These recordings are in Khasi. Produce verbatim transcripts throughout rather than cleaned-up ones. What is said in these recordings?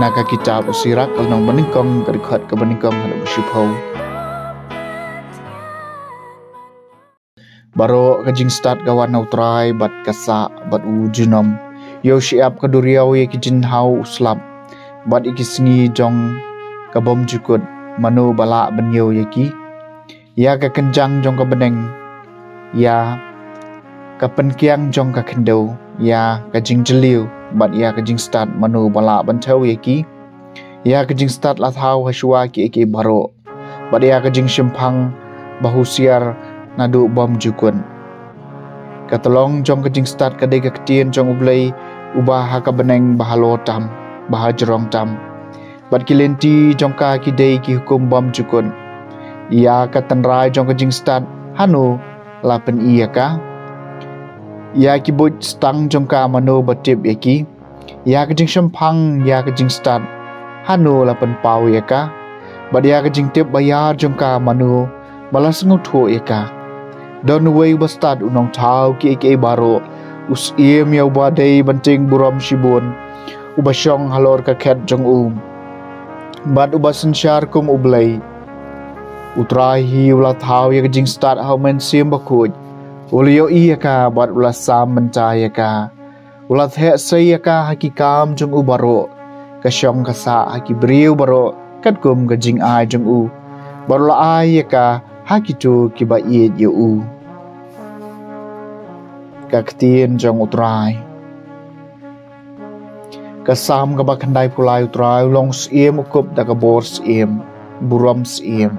Na ka kitab u Sirak ka lynnong banyngkong, ka dkhot ka banyngkong haduh ba shiphew. Baroh ka jingstad ka wan na u Trai bad ka sah bad u junom. Ïa u shyiap ka duriaw, ïa ki jingthaw u slap, bad ïa ki sngi jong ka bymjukut, mano ba lah ban ïew ïa ki? Ïa ka kynjang jong ka bneng, ïa ka pynkiang jong ka khyndew, ïa ka jingjylliew bad ïa ka jingstad, mano ba lah ban thew ïa ki? Ïa ka jingstad la thaw ha shuwa kiei kiei baroh, bad ïa ka jingshemphang ba husiar naduh bymjukut. Ka tlong jong ka jingstad ka dei ka ktien jong U Blei, uba ha ka bneng ba halor tam, ba hajrong tam, bad ki lynti jong ka ki dei ki hukum bymjukut. Ïa ka tynrai jong ka jingstad, hano la pyni ïa ka? Ïa ki buit stang jong ka, mano ba tip ïa ki? Ïa ka jingshemphang, ïa ka jingstad, hano la pynpaw ïa ka? Bad ïa ka jingtip ba ïar jong ka, mano ba la sngewthuh ïa ka? Don uwei uba stad, u nongthaw kiei kiei baroh, u syiem ïa uba dei ban tieng burom shibun, uba shong halor ka khet jong u, bad uba synshar kum U Blei. U Trai hi u la thaw ïa ka jingstad ha U Mynsiem Bakhuid. U la ïohi ïa ka bad u la sam bynta ïa ka. U la theh sei ïa ka ha ki kam jong u baroh. Ka shong ka sah ha ki briew baroh katkum ka jingai jong u, bad u la ai ïa ka ha kito kiba ïeit ïa u. Ka ktien jong U Trai. Ka Salm kaba khyndaiphew lai. U Trai u long syiem u kup da ka bor syiem, burom syiem.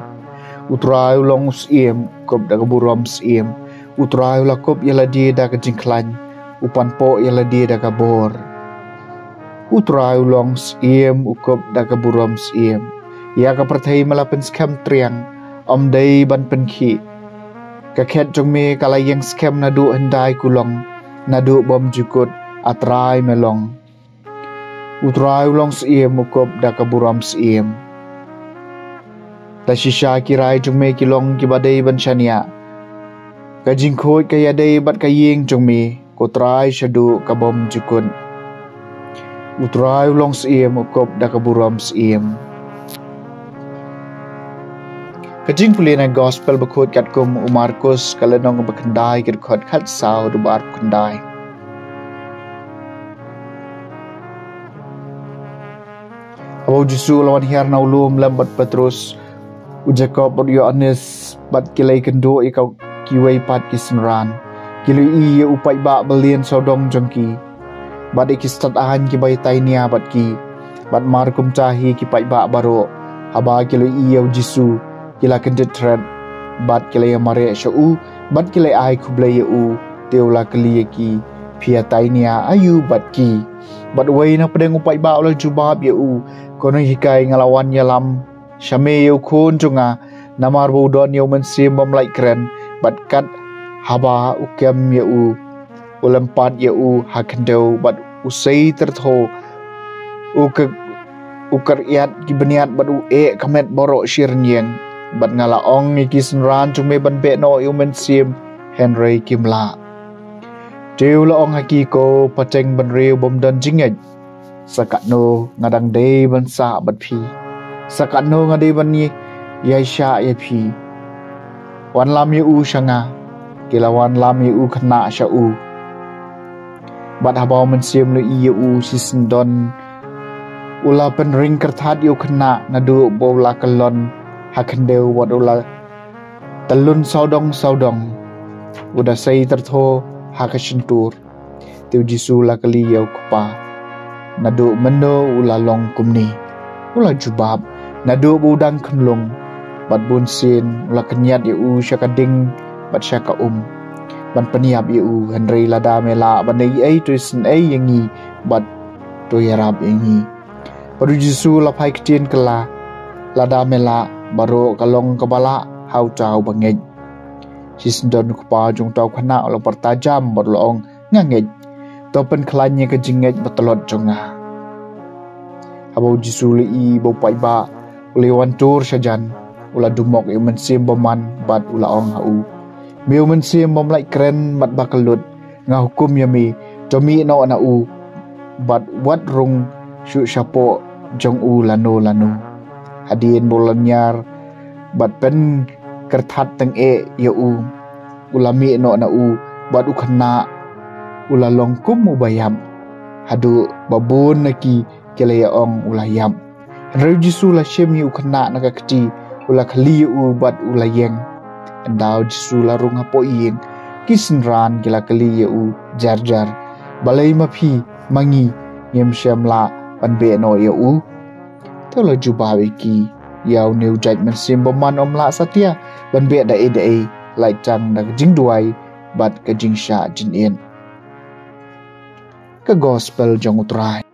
U Trai u long syiem u kup da ka burom syiem. U Trai u la kup ïa lade da ka jingkhlaiñ, u panpoh ïa lade da ka bor. U Trai u long syiem u kup da ka burom syiem. Ïa ka pyrthei me la pynskhem triang, ym dei ban pynkhih. Ka khet jong me ka la ïeng skhem naduh hyndai kulong, naduh bymjukut, A Trai, me long. U Trai u long syiem u kup da ka burom syiem. Da shisha ki rai jong me ki long kiba dei ban shaniah. Ka jingkhuid ka ïadei bad ka ïing jong me, ko Trai, shaduh ka bymjukut. U Trai u long syiem u kup da ka burom syiem. Ka jingpule na Gospel Bakhuid katkum u Markus, ka lynnong ba khyndai, ka dkhot khatsaw haduh ba arphew khyndai. Haba U Jisu u la wan hiar na u lum lem bad Petrus, u Jakob bad u Ïoannis, bad ki la ïakynduh ïa ka kiwei pat ki synran, ki la ïohi ïa u paidbah ba lieng sawdong jong ki, bad ïa ki stad aiñ kiba ïatainia bad ki. Bad mar kumta hi ki paidbah baroh, haba ki la ïohi ïa U Jisu, ki la kyndit thret, bad ki la ïamareh sha u, bad ki la ai khublei ïa u. Te u la kylli ïa ki, phi ïatainia aïu bad ki? Bad uwei na pdeng u paidbah u la jubab ïa u, ko nonghikai, nga la wan ïalam sha me ïa u khun jong nga, namar ba u don ïa u mynsiem bym lait kren, bad kat haba u kem ïa u, u lympat ïa u ha khyndew, bad u sei tyrtho, u ky- u kyriat ki bniat, bad u eh ka met baroh shi rynïeng. Bad nga la ong ïa ki synran jong me ban beh noh ïa u mynsiem, hynrei kim lah. Te u la ong ha ki, ko pateng bynriew bym don jingngeit, sa katno nga dang dei ban sah bad phi? Sa katno nga dei ban ïaishah ïa phi? Wanlam ïa u sha nga. Ki la wanlam ïa u khynnah sha u. Bad haba u mynsiem u la ïohi ïa u, shisyndon u la pynring kyrthat ïa u khynnah, naduh ba u la kyllon ha khyndew, bad u la tyllun sawdong sawdong, u da sei tyrtho ha ka shyntur. Te U Jisu u la kylli ïa u kpa, naduh mynno u la long kumne? U la jubab, naduh ba u dang khunlung. Bad bunsien u la kynñiat ïa u sha ka ding bad sha ka um, ban pynïap ïa u. Hynrei lada me lah ban ïai ei, to isynei ïa ngi, bad to ïarap ïa ngi. Bad U Jisu u la phai ktien kylla, lada me lah, baroh ka long kaba lah ha uta uba ngeit. Shisyndon u kpa jong uta u khynnah u la pyrta jam bad u la ong, nga ngeit. To pynkhlaiñ ïa ka jingngeit ba tlot jong nga. Haba U Jisu u la ïohi ba u paidbah u la ïawan tur shajan, u la dumok ïa u mynsiem bymman, bad u la ong ha u, me u mynsiem bym lait kren bad ba kyllut, nga hukum ïa me, to mih noh na u, bad wat rung shuh shapoh jong u lano lano. Hadien ba u la niar bad pynkyrthat tyngeh ïa u, u la mih noh na u, bad u khynnah u la long kum uba ïap, haduh ba bun na ki ki la ïa ong u la ïap. Hynrei u Jisu u la shim ïa u khynnah na ka kti, u la khlieh ïa u bad u la ïeng. Ynda u Jisu u la rung hapoh ïing, ki synran ki la kylli ïa u jar jar, "Balei ma phi, ma ngi, ngim shym lah ban beh noh ïa u?" Te u la jubab ïa ki, "Ïa une u jait mynsiem bymman ym lah satia ban beh da ei da ei, lait tang da ka jingduwai bad ka jingshah jingit." Ka Gospel jong u Trai.